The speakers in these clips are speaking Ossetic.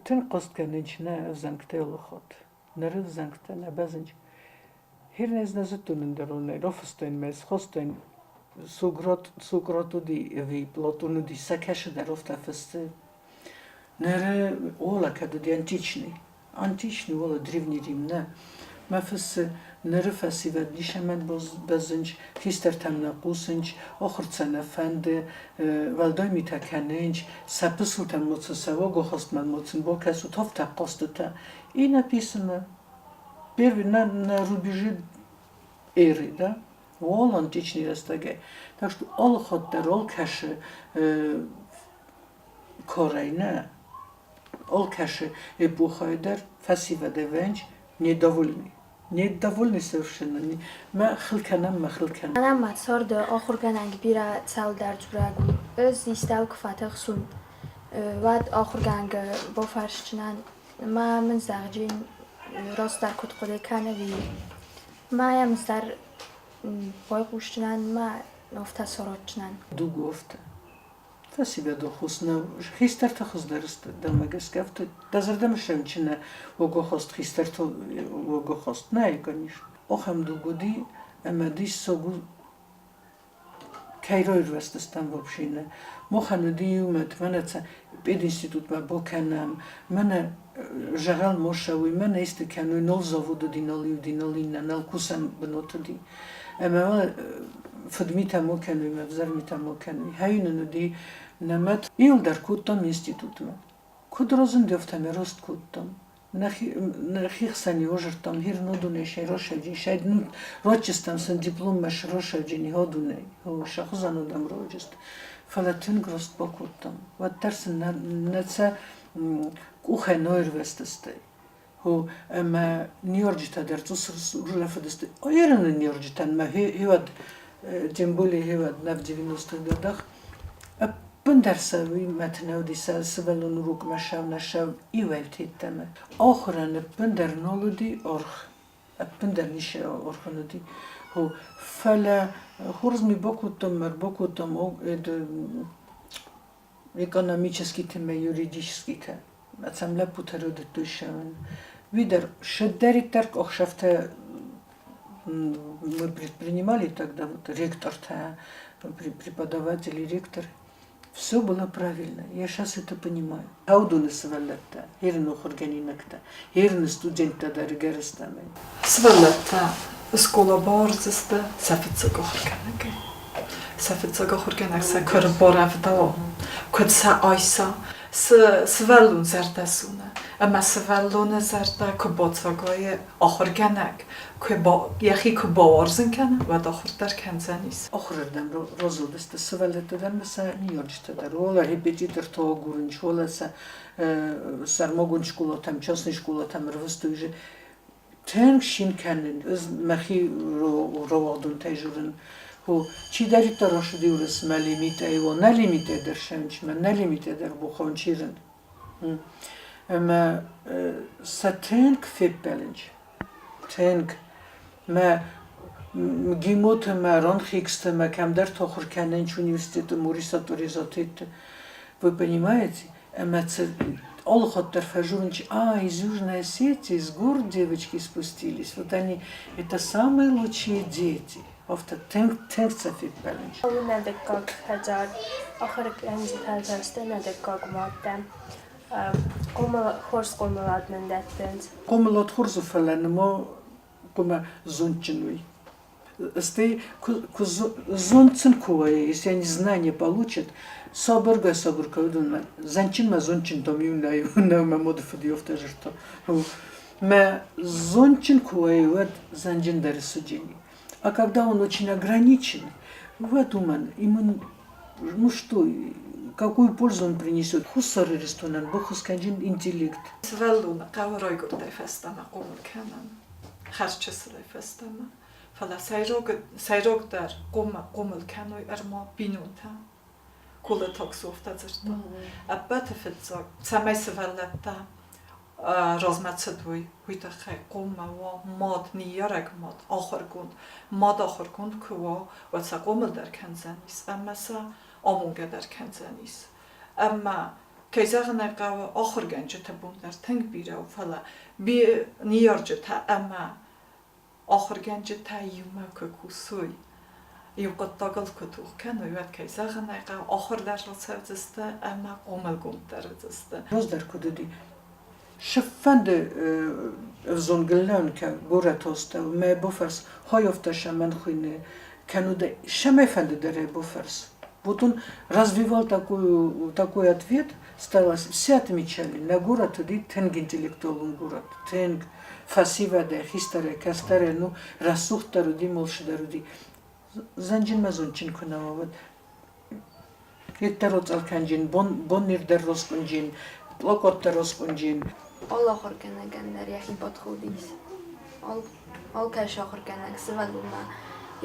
Тынг хъызт кӕнынч нӕ ӕвзӕнгтӕ алыхатт. Ныры ӕвзӕнгтӕ нӕ бӕзынч. Хирн ӕз нӕ зыдтон ӕндӕронӕй, рафыстон мӕ, схостон Сократ уыди ӕви Платон уыди, сӕ кӕсыдӕр афтӕ фысты. Ныры Ола кӕд уыди античный, античный Ола Древний Рим нӕ. Мӕ фыссы ныры фӕсивӕд нисӕмӕн бӕззынч, хистӕртӕм нӕ хъусынч, ахуыр сӕ нӕ фӕнды, уӕлдай митӕ кӕнынч, сӕ пысултӕм моцы сӕ уагахастмӕ моцын бакӕсут, афтӕ хъӕстытӕ. И написано первый на рубеже эры, да? Уал античный рӕстӕгӕй. Так что алы хатт дӕр алкӕсы корӕй нӕ, алкӕсы эпохӕйы дӕр фӕсивӕд ӕвӕнч недовольны. Недовольны совершенно. Мӕ хыл кӕнӕм, мӕ хыл кӕнӕм. Мӕнӕн ма царды ахуыргӕнӕг бирӕ цӕуылдӕр дзурӕг у. Ӕз истӕуыл куы фӕтыхсын, уӕд ахуыргӕнгӕ бафӕрсдзынӕн, ма мын зӕгъджын растдӕр куыд хъуыды кӕны, уый. Ма йӕм дӕр байхъусдзынӕн, ма афтӕ сараздзынӕн. Дугофтӕ. Фӕсивӕды хъус нӕ хистӕрты хуыздӕр сты, дӕумӕ гӕсгӕ афтӕ дӕ зӕрдӕмӕ сӕм чи нӕ уогохост хистӕрты уогохост нӕй, конечно. Охӕм дуг уыди, ӕмӕ диссаг у, кӕй райрӕзтыстӕм вообще нӕ. Махӕн уыди иумӕ мӕнӕ цӕ пединститутмӕ бакӕнӕм, мӕнӕ зӕгъӕл мошӕуй, мӕнӕ исты кӕнуй, нал завод уыди, нал иу уыди, нал иннӕ, нал кусӕн бынат уыди. Ӕмӕ фыдмитӕ ма кӕнуй, ме взӕр митӕ ма кӕнуй. Хӕй нын уыди нӕ мӕт. Иуылдӕр кодтам институтмӕ. Куыд разынди, афтӕ ме раст кодтам. Нӕхи хсӕн ёзырдтам, хирнодунӕй сӕйрасӕджи, рочыстам сын дипломмӕ срасӕджи нихадунӕй, сӕхуызӕн уыдам рочыст. Фӕлӕ тынг раст бакодтам. Уӕддӕр сын нӕ сӕ къухӕй нӕ ирвӕзтысты. Ӕмӕ ныййарджытӕ дӕр цъус улӕфыдысты. Ирыны ныййарджытӕн мӕ хиуӕд, тем более хиуӕд нӕ в 90-х годах, ӕппындӕр сӕ уый мӕт нӕ уыди, сӕ сывӕллон урокмӕ сау нӕ сау иуӕй-тедтӕмӕ. Ахуырӕн ӕппындӕр нал уыди аргъ, ӕппындӕр ницы аргъ уыди. Фӕлӕ хорз ми бакодтам, ӕрбакодтам экономический-тӕ ӕмӕ юридический-тӕ. Ӕцӕм лӕппутӕ райдыдтой ссӕуын. Уый дӕр сӕддӕриддӕр къухсӕфтӕ мы предпринимали тогда, вот ректортӕ, преподаватели, ректор. Все было правильно. Я сейчас это понимаю. Аудоны сывӕллӕттӕ, ерын ахуыргӕнинӕгтӕ, ерын студенттӕ дӕр гӕрыстӕмӕй. Сывӕллӕттӕ скъола бауарздзысты сӕ фыццаг ахуыргӕнӕгӕй. Сӕ фыццаг ахуыргӕнӕг сӕ куы барӕвдауа, куыд сӕ айса, цы сывӕллон зӕрдӕ зоны. Ӕмӕ сывӕллоны зӕрдӕ куы бацагайы ахуыргӕнӕг, куы йӕхи куы бауарзын кӕна, уӕд ахуыр дӕр кӕндзӕнис. Ахуырырдӕм разылдысты сывӕллӕттӕ дӕр ӕмӕ сӕ ныййарджытӕ дӕр. Уӕлӕ репетитортӕ агурынц, уӕлӕ сӕ сӕрмагонд скъолатӕм, частный скъолатӕм ӕрвыстой. Тынг цин кӕнын, ӕз мӕхи рауагъдонтӕй дзурын, чидӕриддӕр рацыди уырысмӕ лимитӕй, о, нӕ лимитӕй дӕр сӕнчмӕ, нӕ лимитӕй дӕр бухончирын. Ӕмӕ сӕ тынг феппӕлынч, тынг. Мӕ МГИМО-ты, мӕ РАНХиГС-ты, мӕ кӕмдӕр ахуыр кӕнынч университеты Морисаты Вы понимаете, ӕмӕ алыхатт дӕр фӕзурынч, а, из Южной Осетии с гор девочки спустились, вот они, это самые лучшие дети. Афтӕ тынг, тынг сӕ феппӕлынч. Нӕ дыккаг хӕдзар ахуыргӕнджытӕ дӕр сты нӕ дыккаг мадтӕ. Хорз хъомылад нын дӕттынц. Хъомылад хорз у, фӕлӕ ныма хъуамӕ зондджын уый. Стӕй куы зонд сын куы вӕййы, если они знания получат, сабыргай сабыргай уыдонмӕ зӕнджынмӕ зондджынтӕм иу нӕй, нӕу мӕ моды фыд афтӕ зыдта. Мӕ зондджын куы вӕййы, уӕд зӕнджындӕр суджени. А когда он очень ограничен, уӕд уымӕн ему ну что, какую пользу он принесет? Хуссар Ирыстонӕн баххуыс кӕнджын интеллект. Сывӕллоны хъӕуы райгуырдӕй фӕстӕмӕ хъомыл кӕнын, хӕрзчысылӕй фӕстӕмӕ. Фӕлӕ сӕйрагдӕр хъомыл кӕной ӕрма бинонтӕ. Кулаток софтӕ дзырдта. Ӕппӕты фыццаг, цӕмӕй сывӕллӕттӕ размӕ цыдуй, уый тыххӕй хъоммӕ уа мад, ныййарӕг мад, ахуыргонд. Мад ахуыргонд куы уа, уӕд сӕ хъомыл дӕр кӕндзӕнис ӕмӕ сӕ амонгӕ дӕр кӕндзӕнис. Ӕмӕ Кӕй зӕгъын ӕй хъӕуы, ахуыргӕнджыты бон дӕр тынг бирӕ у, фӕлӕ ныййарджытӕ ӕмӕ ахуыргӕнджытӕ иумӕ куы кусой, иу хъуыддагыл куы тох кӕной, уӕд, кӕй зӕгъын ӕй хъӕуы, ахуыр дӕр рацӕудзысты ӕмӕ хъомылгонд дӕр уыдзысты. Раздӕр куыд уыди, Сыффӕнды ӕвзонгыл лӕункӕ горӕтостӕу мӕ бофӕрс хойофтӕ сӕмӕн хуйны кӕнудӕ сӕмӕй фӕнды дӕр ӕй бофӕрс. Вот он развивал такой ответ, сталась, все отмечали, на город уыди тынг интеллектуалон город, тынг фӕсивӕдӕй, хистӕрӕй, кӕстӕрӕй, ну, рӕсугъддӕр уыди, молшыдӕр уыди. Зӕнджынмӕ зондджын куы нӕ уа, уӕд Йеддӕр оцъӕлкӕнджын, боннирдӕр роскъуынджын, пълокъотдӕр роскъуынджын. Ол ахуыргӕнӕгӕн дӕр йӕхи подход ис. Алкӕцы ахуыргӕнӕг сывӕллонмӕ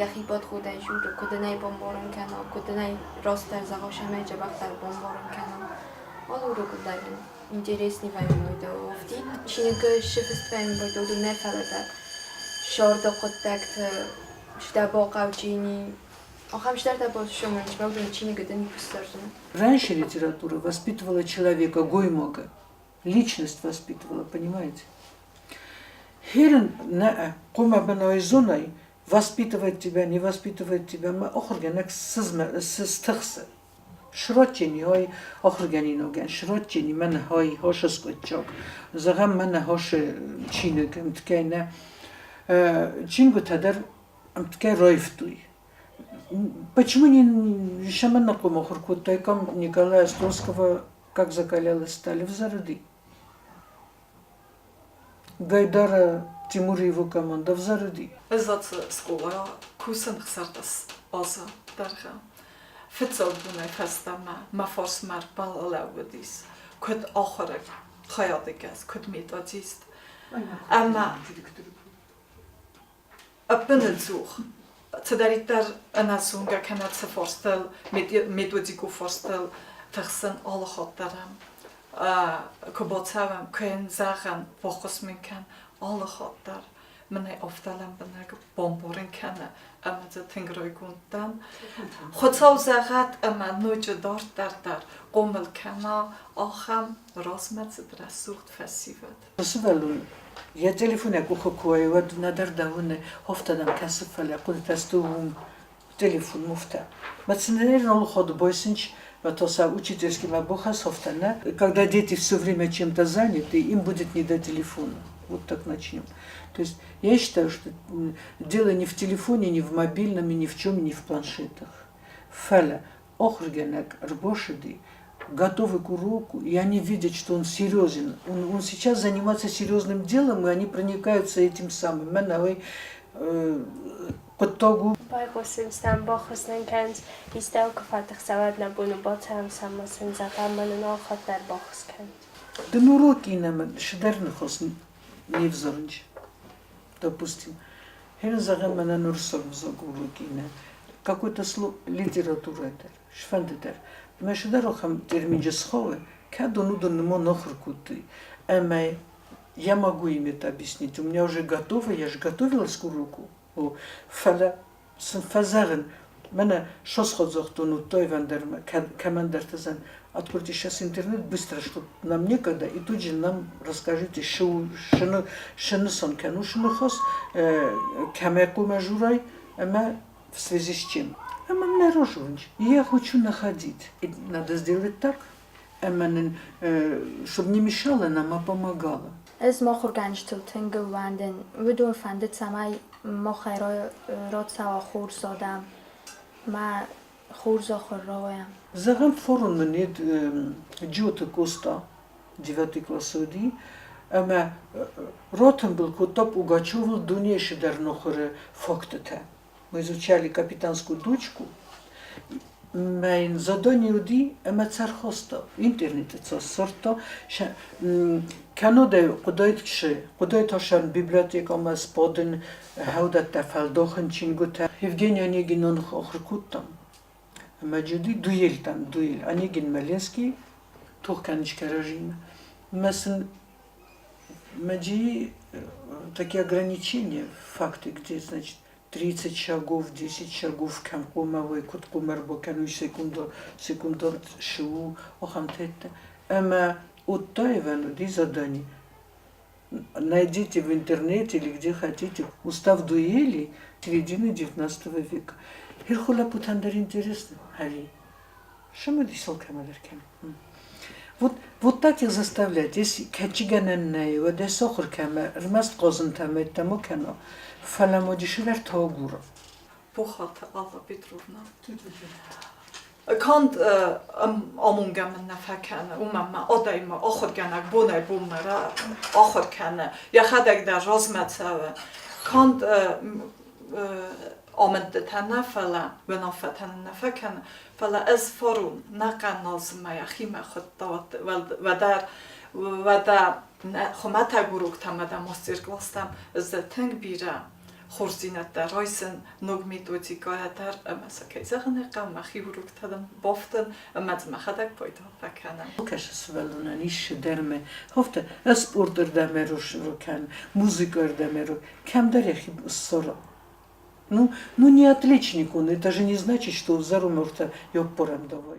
йӕхи подходӕй дзуры, куыд ын ӕй бамбарын кӕна, куыд ын ӕй растдӕр зӕгъа, цӕмӕй дзӕбӕхдӕр бамбарын кӕна. Алы урокыл дӕр ын интересный вӕййы афтид чиныг сфыст вӕййы уыдон нӕ фӕлӕ дӕр сӕрды хъуыддӕгты сдӕ бахъауджыни. Раньше литература воспитывала человека, гоймага, личность воспитывала, понимаете? Херен нӕ хъуамӕ бынӕй воспитывает тебя, не воспитывает тебя, мӕ ахуыргӕнӕг сыстыхсы. Сротчени хай ахуыргӕнинагӕн, сротчени мӕнӕ хай хосыскъуыдджаг, зӕгъӕм, мӕнӕ хосы чиныг ӕмткӕй нӕ. Чингуытӕ дӕр ӕмткӕй раивтой. Почему не шаман ахуыр кодтаиккам Николая Островского «Как закалялась сталь» взарыди? Гайдара Тимур и его команда взарыди. Ӕз ацы скъолайы кусын ӕхсӕрдӕс азы дӕргъы. Фыццаг бонӕй фӕстӕмӕ мӕ фарсмӕ ӕрбалӕууыдис куыд ахуыры хайады гӕс, куыд методист. Ӕмӕ Ӕппынӕдзух цыдӕриддӕр ӕнӕзонгӕ кӕнӕ цы фарстыл, методикон фарстыл тыхсын алы хатт дӕр ӕм куы бацӕуӕм, куы йын зӕгъӕм, баххуыс мын кӕн, алы хатт дӕр мын ӕй афтӕ лӕмбынӕг бамбарын кӕны ӕмӕ дзы тынг райгонд дӕн. Хуыцау зӕгъӕд ӕмӕ ноджы дарддӕр дӕр хъомыл кӕна ахӕм размӕцыд рӕсугъд фӕсивӕд. Сывӕллон йӕ телефон йӕ къухы куы уа, уӕд нӕдӕр дӕуы хофтӕ дӕм кӕсы, фӕлӕ хъуыдытӕ сты уым телефон муфтӕ. Мацинернол ход бойсынч, то са учительский мабухасовта, не? Когда дети все время чем-то заняты, им будет не до телефона. Вот так начнем. То есть я считаю, что дело не в телефоне, не в мобильном, и ни в чем, ни в планшетах. Фӕлӕ ахуыргӕнӕг ӕрбацыди, готовы к уроку, и они видят, что он серьезен. Он сейчас занимается серьезным делом, и они проникаются этим самым. Мӕнӕ хъуыддаг у. Байхъусын сӕм, баххуыс нын кӕн, истӕуыл куы фӕтыхсӕм, уӕд нӕ бон у бацӕуӕм сӕм ӕмӕ сын зӕгъӕм, мӕ нын алхатт дӕр баххуыс кӕн. Дын уроки нӕм цыдӕр ныхас не взарынч. Допустим, хӕрын зӕгъӕм, мӕнӕн уырыссаг ӕвзаг уроки нӕ. Какой-то слово литературӕ дӕр, сфӕнды дӕр. Мӕ цыдӕр ахӕм терминджы схауы, кӕд он уыдон нымон ахуыр кодтой, ӕмӕ я могу им это объяснить. У меня уже готово, я же готовилась к уроку. Фӕлӕ сын фӕзӕгъын, мӕнӕ сосходзохтон уыдтой кӕмӕндӕрты зӕн, откройте сейчас интернет быстро, чтобы нам некогда, и тут же нам расскажите, шынысон кӕну шыныхос, кӕмӕ хъумӕ журай, ӕмӕ в связи с чем. Ӕмӕ мӕ рожунч, я хочу находить. И надо сделать так, ӕмӕ нын, чтобы не мешало нам, а помогало. Ӕз ма ахуыргӕнджытыл тынг ӕууӕндын. Уыдон фӕнды, цӕмӕй махӕй рацӕуа хорз адӕм, мӕ хорз ахуыр рауайа. Зӕгъӕм, форумы нет Джиоты Къоста девятый классы уыди, ӕмӕ ратымбыл кодта Пугачевыл дунейы цыдӕр нохыры фактытӕ. Мы изучали «Капитанскую дочку», мӕ йын задание уыди ӕмӕ цӕрхоста, интернеты ссардта. Кӕннод ӕй хъуыдаид хъуыдаид хсӕн библиотекӕмӕ сбадын, хӕудӕттӕ фӕлдахын чингуытӕ. Евгений Онегинон ахуыр кодтам. Ӕмӕ джуди дуэль там, дуэль. Онегин Маленский тох кӕныс кӕрӕдзимӕ. Мӕ сын Маджи такие ограничения, факты, где, значит, 30 шагов, 10 шагов кӕм хъуамӕ уой, куыд хъуамӕ ӕрбакӕной секундон, секундон шы у, ахӕм теттӕ. Ӕмӕ Оттаевӕн уыди задание. Найдите в интернете или где хотите устав дуэли середины XIX века. Хирху лӕппутӕн дӕр интересно, ӕви? Шымыдисыл кӕмӕдӕр кӕм. Вот, вот так их заставлять. Если кӕчигӕнӕн нӕй, уӕд ӕ сохур кӕмӕ, ӕрмӕст хъозынтӕ мӕттӕмо кӕно, фӕлӕ модишивӕр тогуро. Пухаты Алла Петровна. Канд амонгӕ мын нӕ фӕкӕны, уымӕн мӕ адӕймаг ахуыргӕнӕг бонӕй-бонмӕ ахуыр кӕны, йӕхӕдӕг дӕр размӕ цӕуы. Канд амындтытӕ нӕ, фӕлӕ уынаффӕтӕ нӕ фӕкӕны, фӕлӕ ӕз фарон нӕ къанназы мӕ йӕхимӕ хуыдта уӕдӕр уӕдӕ хуымӕтӕг уроктӕм ӕмӕ мастер-класстӕм ӕз тынг бирӕ хорздзинӕдтӕ райсын ног методикӕйӕ дӕр ӕмӕ сӕ кӕй зӕгъын ӕй хъӕуы, мӕхи уроктӕ дын бафтын ӕмӕ дзы мӕхӕдӕг пайда фӕкӕнын. Кӕсы сывӕллонӕн ис дӕрмӕ, афтӕ спорт ӕрдӕм ӕркӕн, музыка ӕрдӕм ӕру, кӕмдӕр йӕхи ссара. Ну, ну не отличник он, это же не значит, что за руморта ёппорам давай.